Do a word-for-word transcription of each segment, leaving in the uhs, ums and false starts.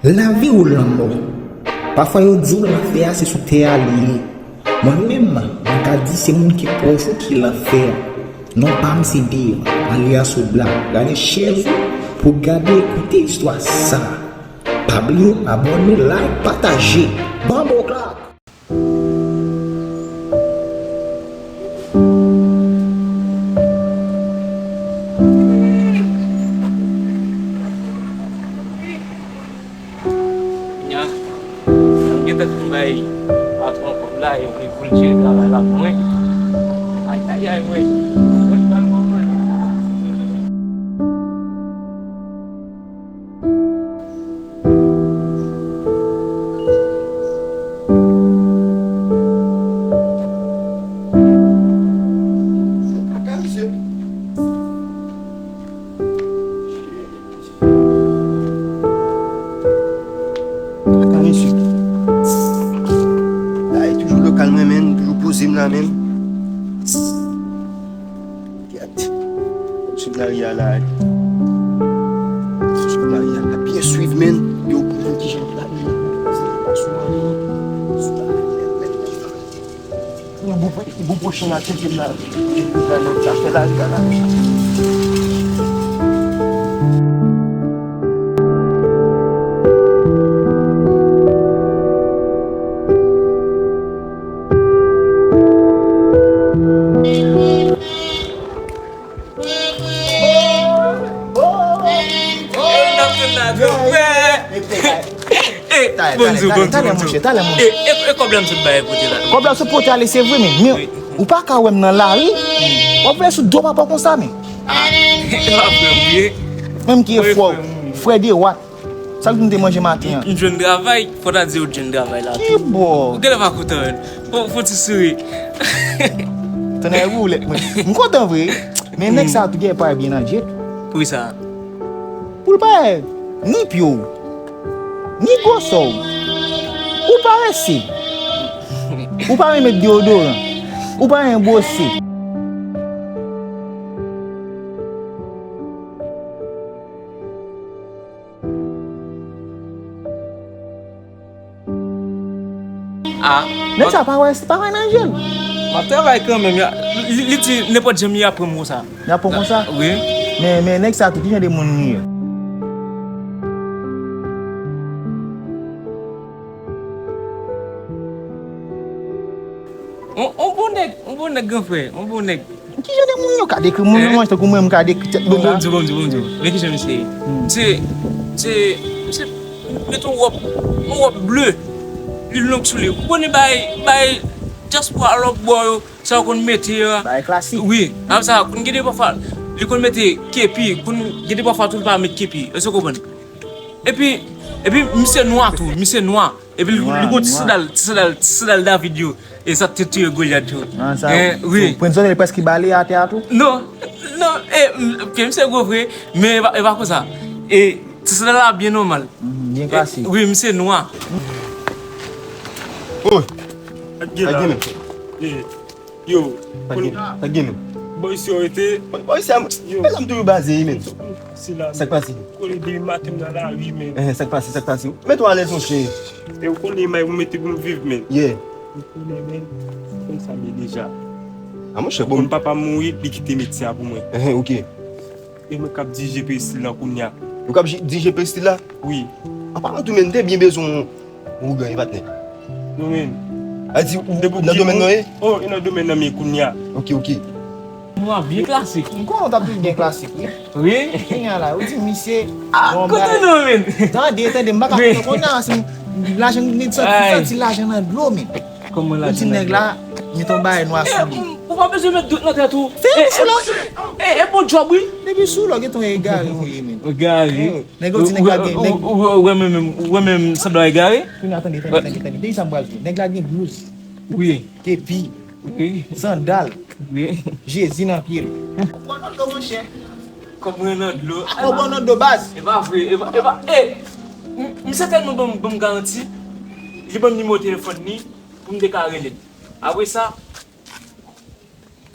Lavi ou lanmò. Pafwa yo di w lanfè a se sou tè a li ye. Mwen menm, mwen ka di se moun ki pwòch ou ki lanfè a. Non pa m se Dave, alyas Obla. Gade chèz ou pou gade e koute istwa sa. Pa bliye abòne, like, pataje. Bamboklak! Nya, m gentan fin bay patwon kòb la, e pou l jere travay la pou mwen. Ayayay, mwen. Ata mesye. Bagay toujou lokal mwen menm, toujou poze m la menm. Gad. Sou lari a la. Sou lari a la. Byen swiv menm. Yo, pou kijan lari a. Se pa sou lari. Sou lari. Yon bon, bon pwochen la tcheke m la. Sa fè lari a la. Bonjou, bonjou, bonjou. Talè, monchè, talè, monchè. E, e, e kòb la m sot bay pote la? Kòb la sot pote ale, se vre, men, men ou pa ka wè m nan lari, w ap vle sou do papa konsa, men. Ah, e pa frè m ou ye? Menm ki e frè w, frè de wat. Sa k di m te manje maten an? M jwenn travay, fò ta di ou jwenn travay la tou. Kibò? Ou genlè pa kontan, menn. Fò, fò ti souri. Tonnè woulèt, mwen. M kontan vre. Men nèg sa tou genlè pa byen nan je tou. Poukisa? Pou l pa ni pye w, ni gwosè w. Ou parese. Ou pa renmen met deodoran. Ou pa renmen bwose. Ah. Nèg sa pa wè, pa wè nan je l. M ap travay kanmenm. Li, li di nenpòt jan li ap pran m konsa. Li ap pran konsa? Wi. Men, men nèg sa tou, ki jan de moun li ye? On, on bon nèg, on bon nèg, gran frè, on bon nèg. Ki jan de moun yo ka dekri moun nan manch tankou mwen, m ka dekri tèt mwen la? Bon, bon, bon, bon, bon. Men ki jan misye ye? Se, se, misye mete yon wòb, yon wòb ble. Li long sou li. Ou konnen bay, bay dyaspora lòt bò yo, sa yo konn mete a. Bay klasik. Wi, ap sa, konn gen de pafwa, li konn mete kepi, konn gen de pafwa tou li pa met kepi. Èske w konprann? Epi, epi misye nwa tou, misye nwa. Epi li, li gon ti sandal, ti sandal, ti sandal David yo. E sa t te tiye Golyat yo. Ah, sa, eh, wi. Pwen zòn li prèske bale atè a tou? Non, non, e, m, pye misye gwo vre, men e pa, e pa konsa. E ti sandal la byen nòmal. Mhm, byen klasik. Wi, misye nwa. Oh! Sa gen la? Sa gen menm? Eh, yo, sa gen, sa gen menm? Bò isi yo rete. Bò isi a, yo. Men la m toujou baze, men. Sila. Sa k pase? Kole depi maten m nan lari, men. Eh, sa k pase, sa k pase? Mete w alèz, monchè. E ou konnen may pou mete pou m viv, men. Yeah. Ou konnen, men. Ou konn sa m ye deja. Ah, monchè, bon. Ou konn papa m mouri, li kite metye a pou mwen. Eh, ok. E mwen k ap dirije peristil la kounye a. Ou k ap ji-, dirije peristil la? Wi. An palan tou, men, m te byen bezwen w, ou gen, patnè. Non, men. A di, ou nan domèn nan ye? Oh, e nan domèn nan m ye kounye a. Ok, ok. Nou ap byen klasik. M konnen w t ap toujou byen klasik, wi. Wi. Kounye a la, ou di misye. Ah, bon, kote nou, men? Tande, tande, m pa ka konnen kounye a, si m, lajan, m santi, m santi lajan nan dlo, men. Kòman lajan nan dlo? Ou di nèg la, met yon bagay nwa sou li. Ou pa bezwen met dout nan tèt ou. Fè yon sou lò. E, e, e bon djòb, wi. Depi sou lò, gen ton egare ou ye, men. Egare. Nèg yo di nèg la gen, nèg. Ou, ou, ou, ou wè menm, ou wè menm sanble egare? Kounye a, tande, tande, tande, tande. Tande sa m pral di w. Nèg la gen blouz. Wi. Kepi. Wi. Sandal. Wi. Jezi nan pye l. Kòb nan dlo, monchè. Kòb mwen nan dlo. Kòb nan dlo, baz. E pa vre, e pa, e pa, e, m, misye tèlman ban m, ban m garanti, li ban m nimewo telefòn li pou m te ka rele l. Apre sa,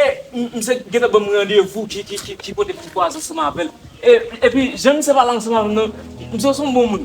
e, m, misye gentan ban m randevou ki, ki, ki, ki kote pou m kwaze ansanm avè l. E, epi, jan misye pale ansanm avè m nan, misye se yon bon moun.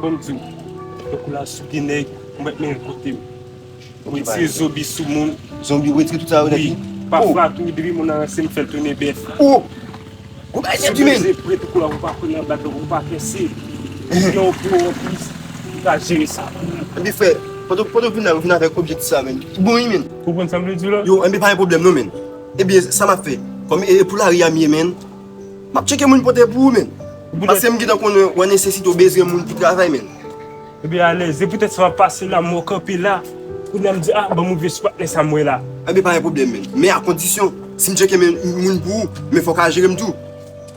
Bon, m di w, tankou la sou de nèg, ou mèt mennen kote m. Ou retire zonbi sou moun. Zonbi, ou retire tout sa yo nèt wi. Pafwa tou, depi moun nan ranse m, fè l tounen bèf. Oh! Ou pa jete men. Prete kou la, ou pa pran nan blag, ou pa kese. Yon gwo anplis, ou ka jere sa. Epi frè, pandan pandan w vin la, ou vin avèk objektif sa men. Bon wi men. Konprann sa m vle di w la? Yo, enben pa gen pwoblèm non men. Ebyen, sa m ap fè? Kòm e e pou lari a m ye men. M ap tcheke moun pote pou ou men. Paske m gentan konnen w an nesesite, w bezwen moun pou travay men. Ebyen alèz, se poutèt sa m ap pase la, m wè w kanpe la. Kounye a m di, ah, ban m ouvri sou patnè sa m wè la. Enben pa gen pwoblèm men. Men a kondisyon, si m tcheke men moun pou ou, men fò w ka jere m tou.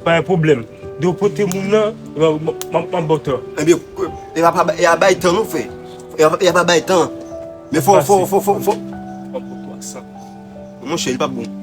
Pa gen pwoblèm. De w pote moun nan, m ap ba w tan. Ebyen, e pa e pa bay tan non frè. E pa e pa bay tan. Men fò fò fò fò fò. Monchè, li p ap bon.